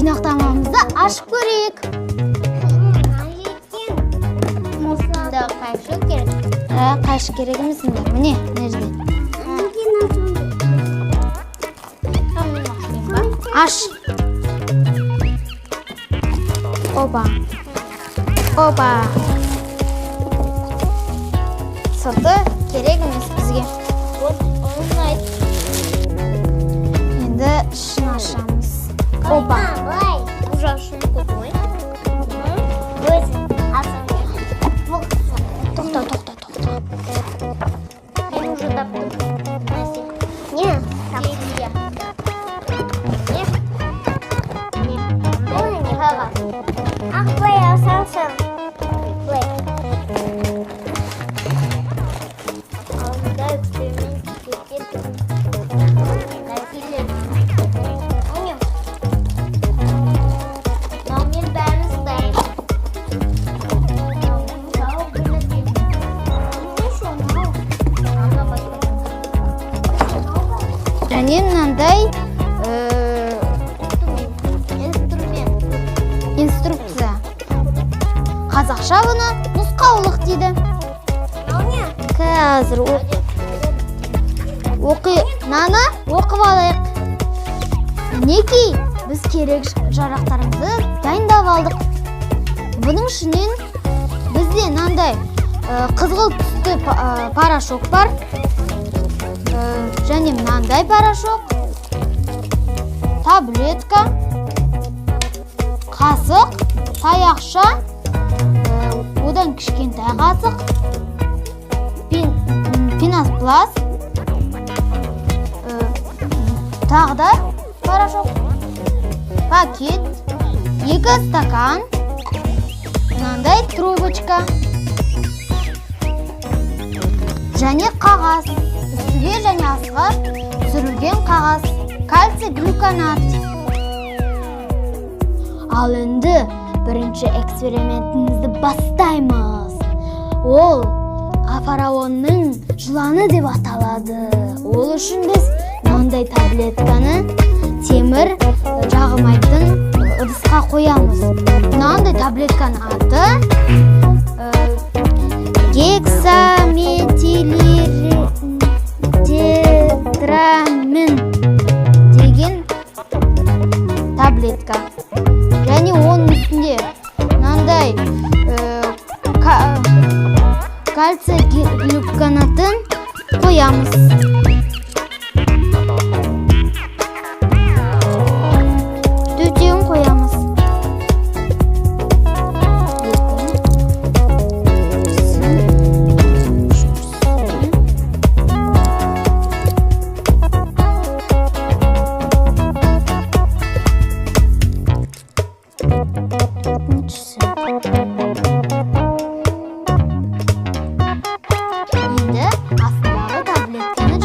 Жинақтамамызды ашып көрейік. Осында қайшы керек. Қайшы керек емес мында. Міне, мына жерде. Аш. Опа. Опа. Сырты керек емес бізге. Енді ішін ашамыз. Опа. Былай. Уже ашылып қойды. Өзі асылып. Тоқта, тоқта, тоқта. Мен уже таптым. Нәрсе. Не? Серия. Не? Не? Ой, не қағаз. Ақ, былай алсаңшы. Былай. Алдында эксперимент кетеді. Нәрселер. Міне. Мынау мен бәрін ұстаймын. Мынау бір нәрсе. Не мынау? Ана басқа. Және мынандай Инструмент. инструкция. Қазақша бұны нұсқаулық дейді. Мынау не? Қазір оқи, мынаны оқып алайық. Мінекей, біз керек жарақтарымызды дайындап алдық. Бұның ішінен бізде мынандай қызғылт түсті порошок бар. Және мынандай порошок, таблетка, қасық, таяқша, одан кішкентай қасық, пенопласт, тағы да порошок, пакет, 2 стакан, мынандай трубочка және қағаз, үстіге және астыға түсірілген қағаз, кальций глюконат. Ал енді бірінші экспериментімізді бастаймыз. Ол фараонның жыланы деп аталады. Ол үшін біз мынандай таблетканы темір жағылмайтын ыдысқа қоямыз. Мынандай таблетканың аты гексаметилентетрамин деген таблетка. Және оның үстінде мынандай кальций глюконатын қоямыз. Төртеуін қоямыз. Екісі, үшіншісі. Төртіншісі. Енді астындағы таблетканы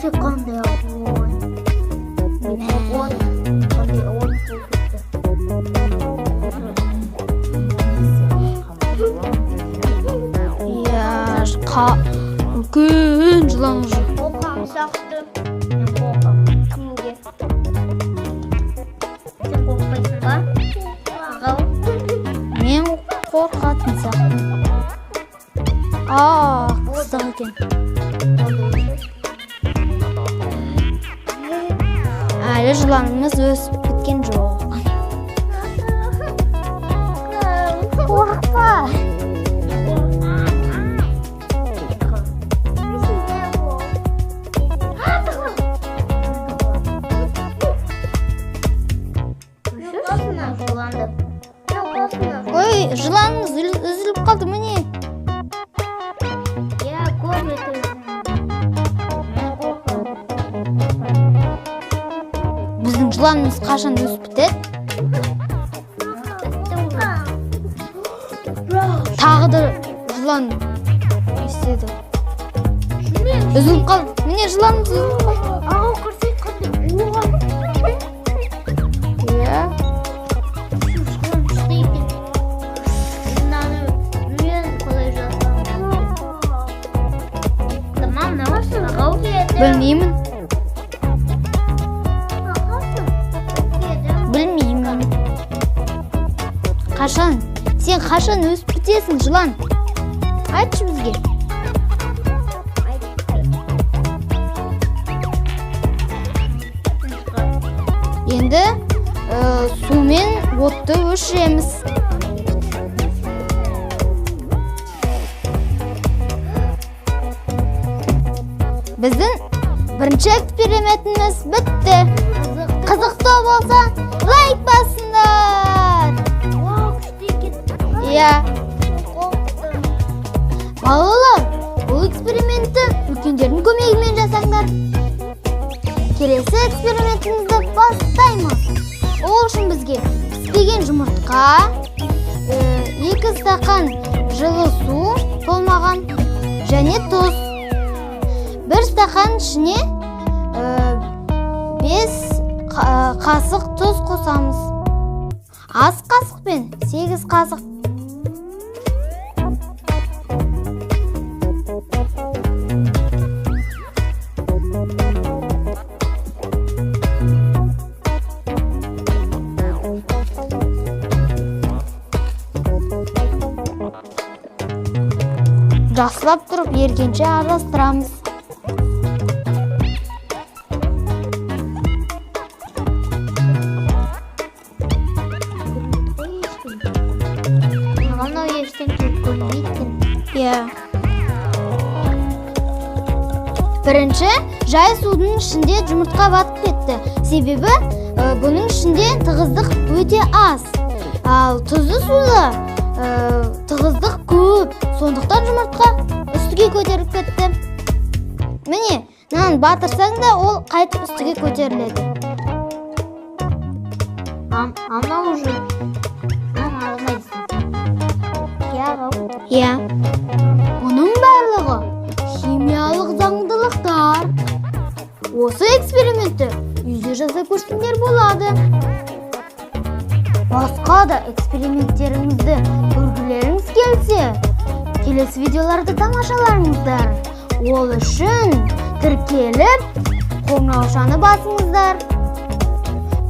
Көрсе қандай огонь. Огонь. Қандай огонь болып кетті. Иә, үлкен жылан уже. Қорқам сияқты. Мен қорқамын. Кімге? Сен қорықпайсың ба? Ағау. Мен қорқатын сияқтымын. А, ыстық екен. Әлі жыланымыз өсіп біткен жоқ. Қорықпа. Жыланды. Ой, жыланымыз үзіліп қалды, міне. Я көп это мен қорқамын. Біздің жыланымыз қашан өсіп бітеді? Бітті уже. Тағы да жылан не істеді? Үзіліп қалды. Міне, жыланымыз үзіліп қалды. Ағау, көрсек қандай оған. Иә. Жылан күшті екен. Мынаны мен қалай жасадым? Тамам, мынау ағау. Білмеймін. Білмеймін. Қашан? Сен қашан өсіп бітесің, жылан? Айтшы бізге. Енді сумен отты өшіреміз. Біздің бірінші экспериментіміз бітті. Қызықты болса, лайк басыңдар. Вау, күшті екен. Иә. Қорықтым. Балалар, бұл экспериментті үлкендердің көмегімен жасаңдар. Келесі экспериментімізді бастаймыз. Ол үшін бізге піспеген жұмыртқа, 2 стақан жылы су толмаған және тұз. 1 стақан ішіне 5 қасық тұз қосамыз. Ас қасықпен 8 қасық. Жақсылап тұрып ергенше араластырамыз. Мынау ештеңе көрінбейді екен. Иә. Бірінші жай судың ішінде жұмыртқа батып кетті. Себебі бұның ішінде тығыздық өте аз. Ал тұзды суда тығыздық көп. Сондықтан жұмыртқа үстіге көтеріліп кетті. Міне, мынаны батырсаң да, ол қайтып үстіге көтеріледі. Анау уже мынаны алмайсың. Иә, ағау. Иә. Бұның барлығы химиялық заңдылықтар. Осы экспериментті үйде жасап көрсеңдер болады. Басқа да эксперименттеріңізді көргілеріңіз келсе, келесі видеоларды тамашаларыңыздар. Ол үшін тіркеліп, қоңыраушаны басыңыздар.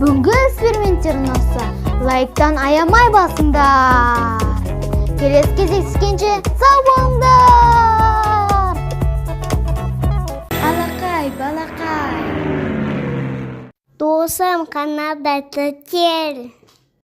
Бүгінгі эксперименттер ұнаса, лайктан аямай басыңдар. Келесі кездескенше сау болыңдар! Балақай, балақай. Досым, каналда тіркел.